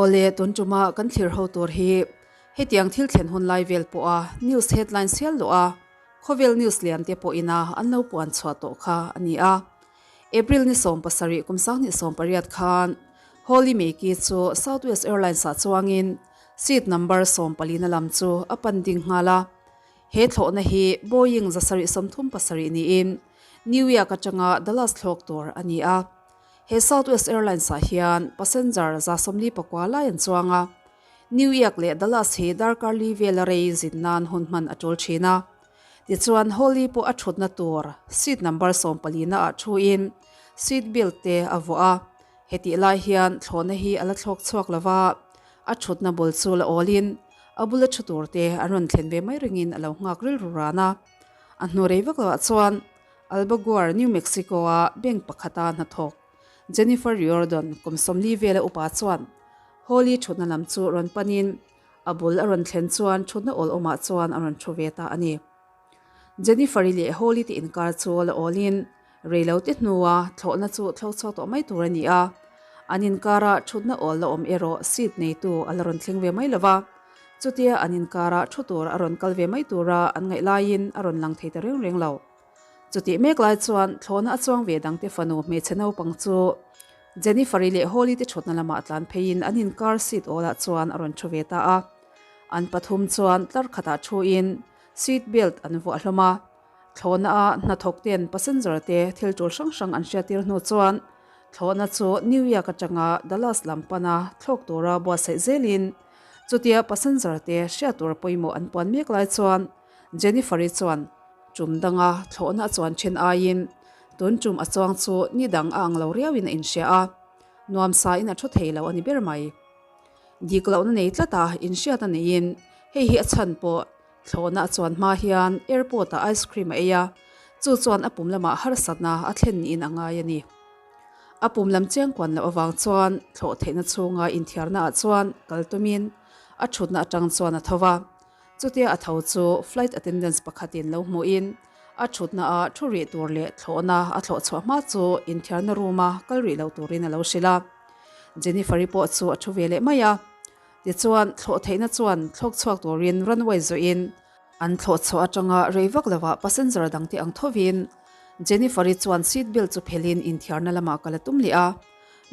Awle, tun tuma kan thlir ho tur hi hetiang thil thlen hun lai vel pawha news headline sial luh a, khawvel news lian te pawhina an lo puan chhuah tawh kha a ni a. April ni 17 kum 2018 khan Holly Mackey chu Southwest Airlines ah chuangin seat number 14 na lam chu a pan ding nghal a. He thlawhna hi Boeing 737 niin New York atanga Dallas thlawk tur a ni a. He Southwest Airlines ah hian passenger 44 lai an chuang a. New York leh Dallas hi darkar li vela rei zin nan hun hman a tul thin a. Tichuan Holly pawh a thutna tur seat number 14 na ah thu in seat belt te a vuah a. Hetih lai hian thlawhna hi a la thlawk chhuak lo va, a thutna bul chu la awlin a bula thu tur te an rawn thlen ve mai ringin a lo nghak rilru ran a. A hnu rei vak loah chuan Albuquerque, New Mexico-a bank pakhata hnathawk Jennifer Riordan kum 40 vela upa chuan Holly thutna lam chu rawn panin a bul a rawn thlen chuan thutna awl awmah chuan a rawn thu ve ta a ni. Jennifer-i leh Holly te inkar chu la awlin reilote hnua thlawhna chu thlo chhuak tawh mai tur a ni a, an inkara thutna awl la awm erawh seat neitu a la rawn thleng ve mai lo va, chutia an inkara thu tur a rawn kal ve mai tura an ngaih laiin a rawn lang thei ta reng reng lo. Chutih mek lai chuan thlawhna a chuang ve dangte fanu hmeichhe naupang chu Jennifer-i leh Holly te thutna lamah tlan pheiin an inkar seat awlah chuan a rawn thu ve ta a. An pathum chuan tlar khatah thuin seat belt an vuah hlawm a. Thlawhna a hnathawk ten passenger te thil tul hrang hrang an hriattir hnu chuan thlawhna chu New York atanga Dallas lam pana thlawk tura buatsaih zelin chutia passenger te hriat tur pawimawh an puan mek lai chuan Jennifer-i chuan Tum danga thlawhna a chuan then aiin tun tum a chuang chu ni dang a ang lo riauin a inhria a, nuamsa in a thu thei lo a ni ber mai. Dik lohna nei tlat a inhriat a neiin hei hi a chhan pawh thlawhna a chuan hma hian airport ah ice cream a ei a, chu chuan a pum lamah harsatna a thlen niin a ngai a ni. A pum lam chiangkuan loh avang chuan thlawh theihna chhunga inthiarna ah chuan kal tumin a thutna atang chuan a tho va. Chutia a tho chu flight attendants pakhatin lo hmuhin a thutna ah thu rih tur leh thlawhna a thlawh chhuah hma chu inthiarna room a kal rih lo turin a lo hrilh a. Jennifer-i pawh chu a thu ve leh mai a. Tichuan thlawh theihna chuan thlawk chhuak turin runway zawhin an thlawh chhuah atanga rei vak lovah passenger dangte ang thovin Jennifer-i chuan seat belt chu phelhin inthiarna lamah kal a tum leh a.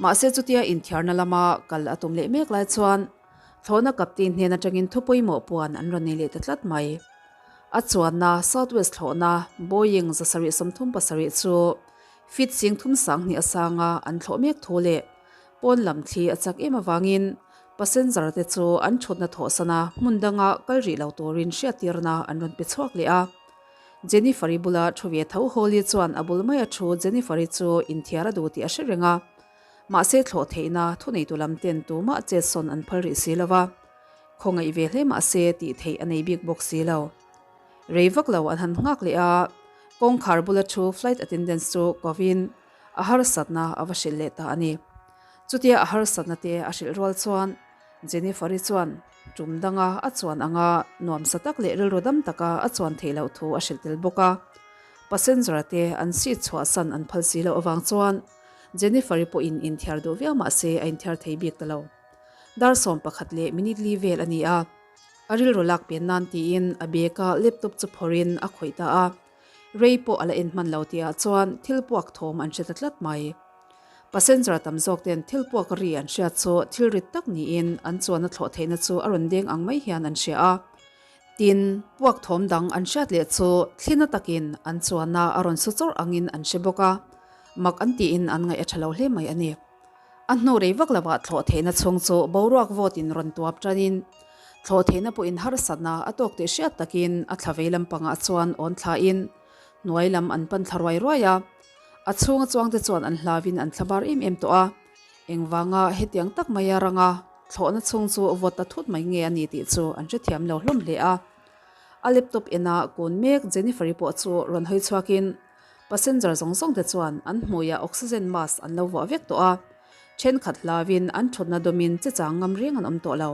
Mahse chutia inthiarna lama kal a tum leh mek lai chuan Thlawhna kapti hnen atangin thu pawimawh puan an rawn nei leh ta tlat mai. A chuanna Southwest thlawhna Boeing 737 chu feet 32 a sanga an thlawh mek thu leh pawn lam thli a chak em avangin passenger te chu an thutna thawhsana hmun danga kal rih lo turin hriattirna an rawn pe chhuak leh a. Jennifer-i bula thu ve tho Holly chuan a bul maia thu Jennifer-i chu inthiar a duh tih a hre reng a. Mahse thlawh theihna thuneitu lam ten tumah chetsawn an phal rih si lo va, khawngaih ve hle mahse tih theih a nei bik bawk si lo. Rei vak lo an han nghak leh a, kawngkhar bula thu flight attendants chu kovin a harsatna a va hrilh leh ta a ni. Chutia a harsatna te a hrilh rual chuan Jennifer-i chuan tum danga a chuan anga nuamsa tak leh rilru dam taka a chuan theih loh thu a hrilh tel bawk a. Passenger te an seat chhuahsan an phal si loh avang chuan Jennifer-i pawhin inthiar duh viau mah se a inthiar thei bik ta lo. Dar 11 leh minute li vel a ni a, a rilru lak pen nan tiin a bag-a laptop chu phawrhin a khawih ta a. Rei pawh a la en hman lo tihah chuan thil puak thawm an hre ta tlat mai. Passenger tam zawk ten thil puak ri an hriat chu thil rit tak niin an chuanna thlawh theihna chu a rawn deng ang mai hian an hria a. Tin, puak thawm dang an hriat leh chu thlina takin an chuanna a rawn su chawrh angin an hre bawk a. Mak an tiin an ngaih a tha lo hle mai a ni. A hnu rei vak lovah thlawh theihna chhung chu boruak vawtin rawn tuap tanin thlawh theihna pawhin harsatna a tawk tih hriat takin a thla vei lampangah chuan awn thlain hnuai lam an pan thla ruai ruai a. A chhunga chuangte chuan an hlauin an thla bar em em tawh a. Engvanga hetiang tak maia ranga thlawhna chhung chu vawt ta thut mai nge a ni tih chu an hrethiam lo hlawm hle a. A laptop ena kun mek Jennifer-i pawh chu rawn hawi chhuakin Passenger zawng zawng te chuan an hmuiah oxygen mask an lo vuah vek tawh a, thenkhat hlauin an thutna dawmin che chang ngam reng an awm tawh lo.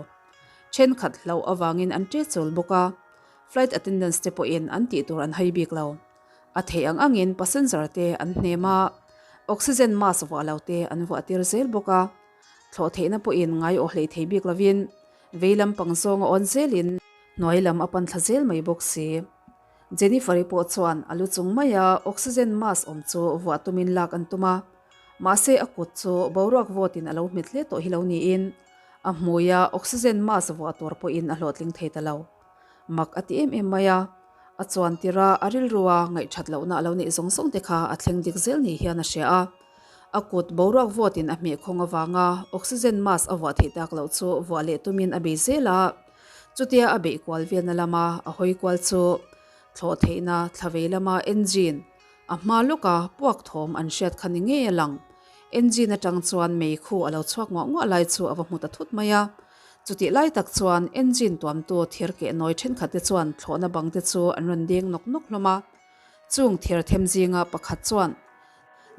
Thenkhat hlauh avangin an ṭe chawl bawk a, flight attendants te pawhin an tih tur an hai bik lo. A theih ang angin passenger te an hnem a, oxygen mask vuah lo te an vuah tir zel bawk a. Thlawh theihna pawhin ngai awh hlei thei bik lovin vei lam pang zawnga awn zelin hnuai lam a pan thla zel mai bawk si. Jennifer-i pawh chuan a lu chung maia oxygen mask awm chu vuah tumin lak an tum a, mahse a kut chu boruak vawtin a lo hmet hle tawh hi lo niin a hmuia oxygen mask vuah tur pawhin a hlawhtling thei ta lo. Mak a ti em em mai a, a chuan tirh a a rilrua ngaihthat lohna a lo neih zawng zawng te kha a thleng dik zel ni hian a hria a. A kut boruak vawtin a hmeh khawng avanga oxygen mask a vuah theih tak loh chu vuah leh tumin a bei zel a. Chutia a beih kual velna lama a hawi kual chu thlawh theihna thla vei lama engine a hma lawka puak thawm an hriat kha ni ngei a lang. Engine atang chuan mei khu a lo chhuak nguah nguah lai chu a va hmu ta thut mai a. Chutih lai tak chuan engine tuamtu thir keh nawi thenkhat te chuan thlawhna bang te chu an rawn deng nawk nawk hlawm a. Chung thir them zinga pakhat chuan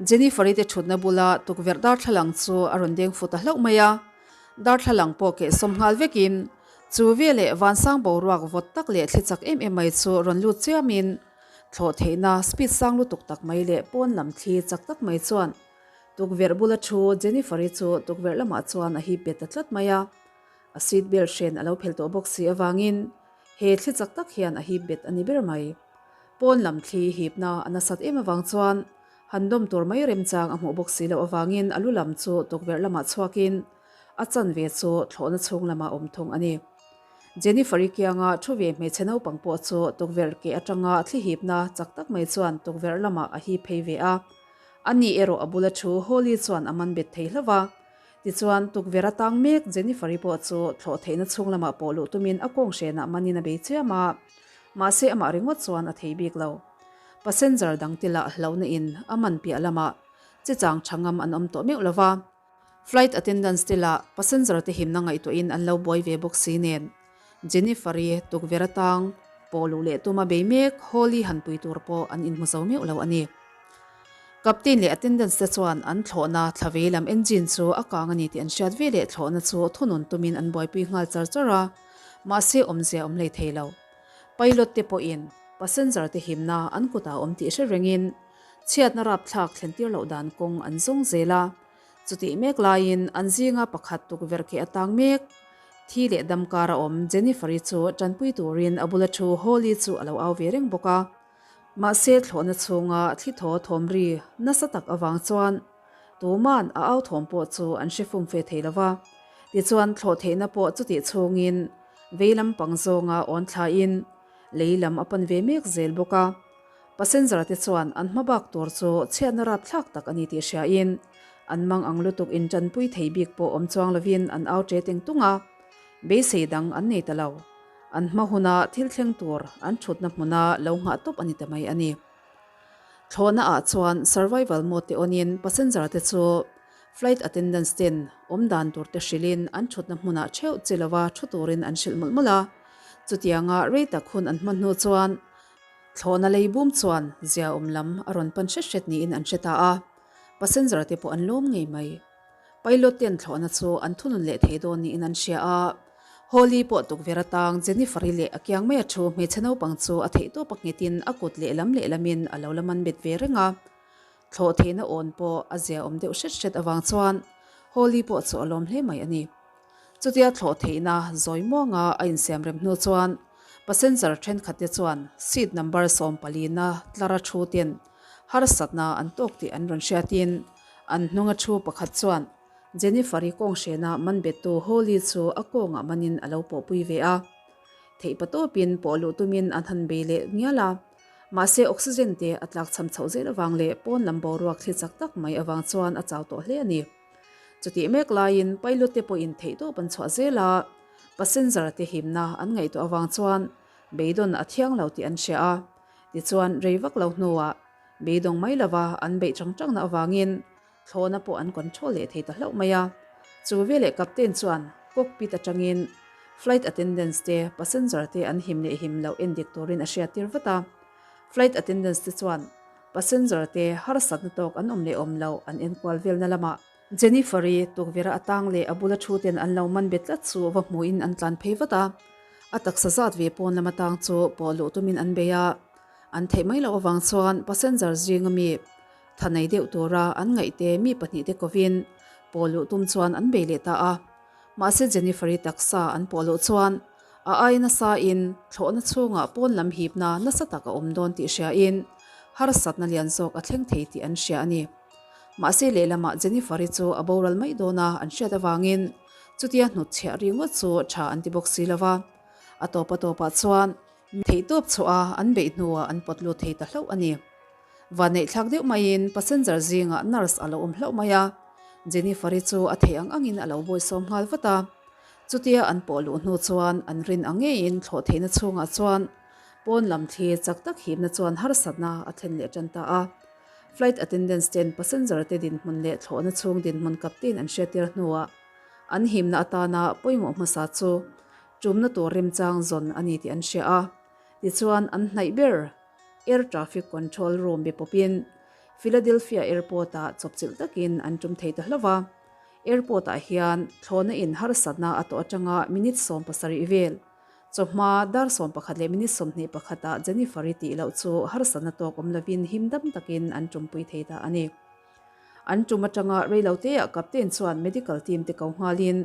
Jennifer-i te thutna bula tukverh darthlalang chu a rawn deng fu ta hlauh mai a. Darthlalang pawh keh sawm nghal vekin chu veleh vansang boruak vawt tak leh thli chak em em mai chu rawn lut chiamin thlawh theihna speed sang lutuk tak mai leh pawn lam thli chak tak mai chuan Tukverh bula thu Jennifer-i chu tukverh lamah chuan a hip bet ta tlat mai a, a seat belt hren a lo phel tawh bawk si avangin he thli chak tak hian a hip bet a ni ber mai. Pawn lam thli hipna a nasat em avang chuan han dawm tur mai remchang a hmuh bawk si loh avangin a lu lam chu tukverh lamah chhuakin a chanve chu thlawhna chhung lamah awm thung a ni. Jennifer-i kianga thu ve hmeichhe naupang pawh chu tukverh keh atanga thli hipna chak tak mai chuan tukverh lamah a hip phei ve a. A ni erawh a bula thu Holly chuan a man bet thei hlauh va. Tichuan, tukverh a tang mek Jennifer-i pawh chu thlawh theihna chhung lamah pawh luh tumin a kawng hrenah manin a bei chiam a. Mahse amah ringawt chuan a thei bik lo. Passenger dang te lah hlauhna in a man piah lamah che chang tha ngam an awm tawh meuh lo va. Flight attendants te lah passenger te himna ngaihtuahin an lo buai ve bawk si nen. Jennifer-i tukverh atang pawh luh leh tuma bei mek Holly han pui tur pawh an inhmu zo meuh lo a ni. Captain leh attendants te chuan an thlawhna thla vei lam engine chu a kang a ni tih an hriat ve leh thlawhna chu thunun tumin an buaipui nghal char char a, mahse awmzia awm hlei thei lo. Pilot te pawhin passenger te himna an kutah awm tih hre rengin chhiatna rapthlak thlentir loh dan kawng an zawng zel a. Chutih mek laiin an zinga pakhat tukverh keh a tang mek. Thi leh dam kar a awm Jennifer-i chu tanpui turin a bula thu Holly chu a lo au ve reng bawk a. Mahse thlawhna chhunga thli thaw thawm ri nasa tak avang chuan tuman a au thawm pawh chu an hre fum fe thei lo va. Tichuan thlawh theihna pawh chutih chhungin vei lam pang zawnga awn thlain lei lam a pan ve mek zel bawk a. Passenger te chuan an hma bak tur chu chhiatna rapthlak tak a ni tih hriain an mang ang lutuk in tanpui thei bik pawh awm chuang lovin an au ṭe teng tung a, beisei dang an nei ta lo. An hma huna thil thleng tur an ṭhutna hmuna lo nghah tawp a ni ta mai a ni. Thlawhna ah chuan survival mode te awnin passenger te chu flight attendants ten awm dan tur te hrilhin an ṭhutna hmunah ṭheuh chi lova ṭhu turin an hrilh mawlh mawlh a. Chutianga rei tak hun an hman hnu chuan Thlawhna lei bum chuan zia awm lam a rawn pan hret hret niin an hre ta a, passenger te pawh an lawm ngei mai. Pilot ten thlawhna chu an thunun leh thei dawn niin an hria a, Holly pawh tukverh atang Jennifer-i leh a kiang mai a thu hmeichhe naupang chu a theihtawp a nghetin a kut lehlam lehlamin a lo la man bet ve reng a. Thlawh theihna awn pawh a zia awm deuh hret hret avang chuan Holly pawh chu a lawm hle mai a ni. Chutia thlawh theihna zawi muanga a insiam rem hnu chuan passenger thenkhat te chuan seat number 14 na tlara thu ten harsatna an tawk tih an rawn hriatin an hnunga thu pakhat chuan Jennifer-i kawnghrena man bettu Holly chu a kawngah manin a lo pawhpui ve a. Theihpatawpin pawh luh tumin an han bei leh ngial a. Mahse oxygen te a tlak cham chhoh zel avang leh pawn lam boruak thli chak tak mai avang chuan a chau tawh hle a ni. Chutih mek laiin pilot te pawhin theihtawp an chhuah zel a, passenger te himna an ngaihtuah avang chuan beidawn a thiang lo tih an hria a. Tichuan rei vak lo hnuah beidawng mai lova an beih chang changna avangin thlawhna pawh an control leh thei ta hlauh mai a. Chu veleh captain chuan cockpit atangin flight attendants te passenger te an him leh him loh endik turin a hriattir vat a. Flight attendants te chuan Passenger te harsatna tawk an awm leh awm loh an enkual velna lamah Jennifer-i tukverh a tang leh a bula thu ten an lo man bet tlat chu va hmuhin an tlan phei vat a. A taksa zat ve pawn lama tang chu pawh luh tumin an bei a. An theih mai loh avang chuan passenger zinga mi tha nei deuh tura an ngaihte mi pahnihte kovin Pawh luh tum chuan an bei leh ta a. Mahse Jennifer-i taksa an pawh luh chuan a ai nasa in thlawhna chhungah pawn lam hipna nasa tak a awm dawn tih hria in harsatna lian zawk a thleng thei tih an hria a ni. Mahse lehlamah Jennifer-i chu a boral mai dawn a an hriat avangin chutia hnutchhiah ringawt chu tha an ti bawk si lo va. A tawp a tawpah chuan theihtawp chhuah a an beih hnuah an pawt lut thei ta hlauh a ni. Vanneihthlak deuh maiin passenger zingah nurse a lo awm hlauh mai a, Jennifer-i chu a theih ang angin a lo bawisawm nghal vat a. Chutia an pawh luh hnu chuan an rin ang ngeiin thlawh theihna chhungah chuan pawn lam thli chak tak hipna chuan harsatna a thlen leh tan ta a. Flight attendants ten passenger te dinhmun leh thlawhna chhung dinhmun kaptein an hriattir hnuah an himna atana pawimawh hmasa chu tumna tur remchang zawn a ni tih an hria a. Tichuan an hnaih ber Air Traffic Control Room be pawpin Philadelphia Airport-ah chawpchilh takin an tum thei ta hlauh va. Airport-ah hian thlawhna in harsatna a tawh atanga minute 17 vel chawhma dar 11 leh minute 21 ah Jennifer-i tih loh chu harsatna tawk awm lovin him dam takin an tumpui thei ta a ni. An tum atanga reiloteah captain chuan medical team te ko nghalin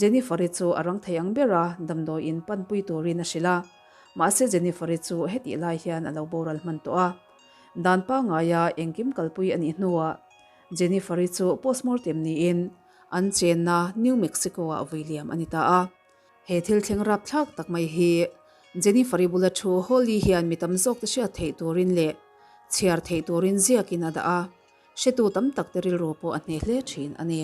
Jennifer-i chu a rang thei ang ber a, damdawiin panpui turin a hrilh a. Mahse Jennifer-i chu hetih lai hian a lo boral hman tawh a. Dan pangaia engkim kalpui a nih hnuah Jennifer-i chu postmortem niin an chenna New Mexico-ah vui liam a ni ta a. He thil thleng rapthlak tak mai hi Jennifer-i bula thu Holly hian mi tam zawkte hriat theih turin leh chhiar theih turin ziakin a dah a, hretu tam takte rilru pawh a hneh hle thin a ni.